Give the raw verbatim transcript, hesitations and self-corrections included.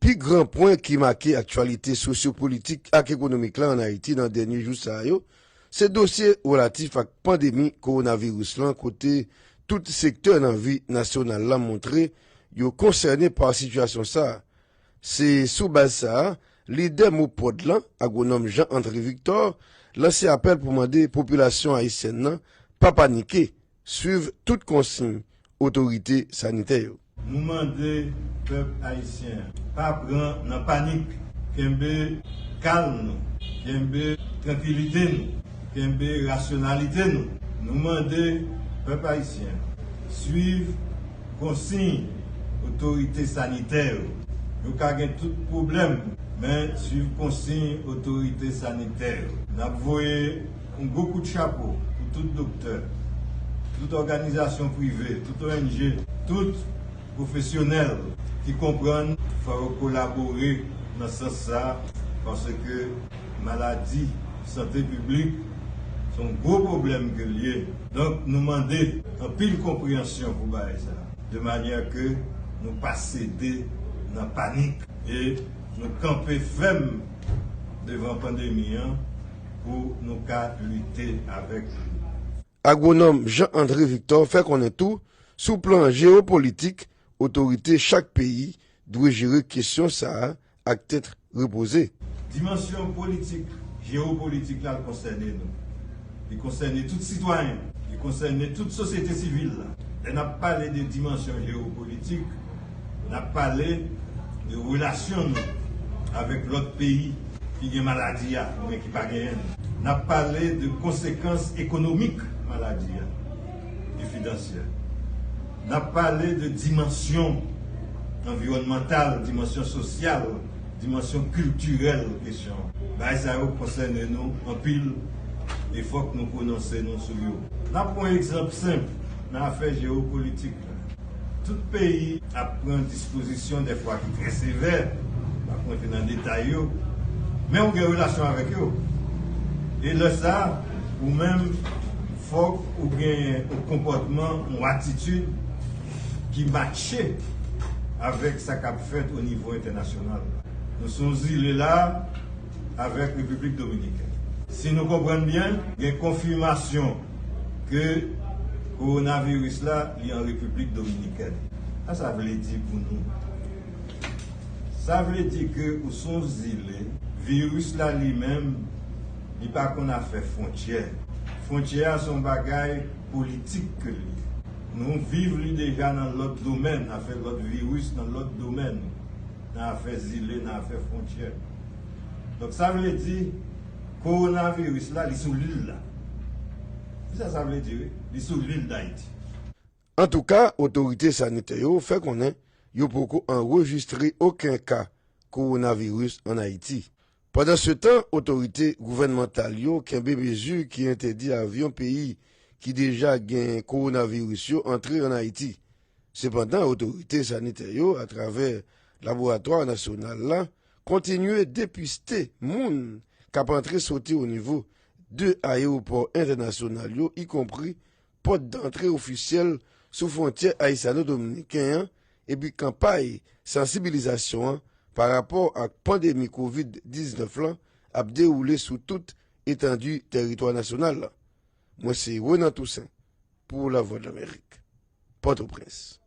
Pi gran pwen ki make aktyalite sosyopolitik ak ekonomik la ann Ayiti nan dènye jou sa yo, se dosye relatif ak pandemi kowonaviris lan, kote tout sektè nan vi nasyonal la montre yo konsène pa sitiyasyon sa a. Se sou baz sa a, lidè MOPOD lan, agwonòm Jean André Victor, lanse apèl pou mande popilasyon ayisyèn nan pa panike, swiv tout konsiy otorite sanitè yo. Nou mande pèp ayisyen an pa pran nan panik, kenbe kalm nou, kenbe trankilite nou, kenbe rasyonalite nou. Nou mande pèp ayisyen an swiv konsiy otorite sanitè yo. Nou ka gen tout pwoblèm, men swiv konsiy otorite sanitè yo. N ap voye yon gwo kout chapo pou tout doktè, tout òganizasyon prive, tout O N G, tout pwofesyonèl ki konprann fò yo kolabore nan sans sa a, paske maladi, sante piblik, se yon gwo pwoblèm ke l ye. Donk, nou mande anpil konpreyansyon pou bagay sa a, de manyè ke nou pa sede nan panik e nou kanpe fèm devan pandemi an pou nou ka lite avèk li. Agwonòm Jean André Victor fè konnen tou, sou plan jewopolitik, otorite chak peyi dwe jere kesyon sa a ak tèt repoze. Dimansyon politik, jewopolitik la, l konsène nou. Li konsène tout sitwayen, li konsène tout sosyete sivil la. Lè n ap pale de dimansyon jewopolitik, n ap pale de relasyon nou avèk lòt peyi ki gen maladi a oubyen ki pa genyen l. N ap pale de konsekans ekonomik maladi a e finansyè. N ap pale de dimansyon anviwònmantal, dimansyon sosyal, dimansyon kiltirèl kesyon an. Bagay sa yo konsène nou anpil e fòk nou pwononse nou sou yo. N ap pran yon egzanp senp nan afè jewopolitik la. Tout peyi ap pran dispozisyon dèfwa ki trè sevè, m p ap rantre nan detay yo, men ou gen relasyon avèk yo. E lè sa a, ou menm, fòk ou gen yon konpòtman, yon atitid ki matche avèk sa k ap fèt o nivo entènasyonal la. Nou se yon zile la avèk Repiblik Dominikèn. Si nou konprann byen, gen konfimasyon ke kowonaviris la, li an Repiblik Dominikèn. Sa sa vle di pou nou? Sa vle di ke ou se yon zile, viris la li menm, li pa konn afè fwontyè. Fwontyè a se yon bagay politik ke l ye. Nou viv li deja nan lòt domèn, afè lòt viris nan lòt domèn, nan afè zile, nan afè fwontyè. Donk, sa vle di, kowonaviris la, li sou lil la. Se sa sa vle di, wi. Li sou lil Dayiti. Antouka, otorite sanitè yo fè konnen yo poko anrejistre okenn ka kowonaviris ann Ayiti. Pandansetan, otorite gouvènmantal yo kenbe mezi ki entèdi avyon peyi ki deja gen kowonaviris yo antre ann Ayiti. Sepandan, otorite sanitè yo, atravè Laboratwa Nasyonal la, kontinye depiste moun k ap antre soti o nivo de ayewopò entènasyonal yo, ikonpri pòt dantre ofisyèl sou fwontyè ayisyano-dominiken an, epi kanpay sansibilizasyon an pa rapò ak pandemi kovid diznèf lan ap dewoule sou tout etandi tèritwa nasyonal la. Mwen se Renan Toussaint pou Lavwadlamerik, Pòtoprens.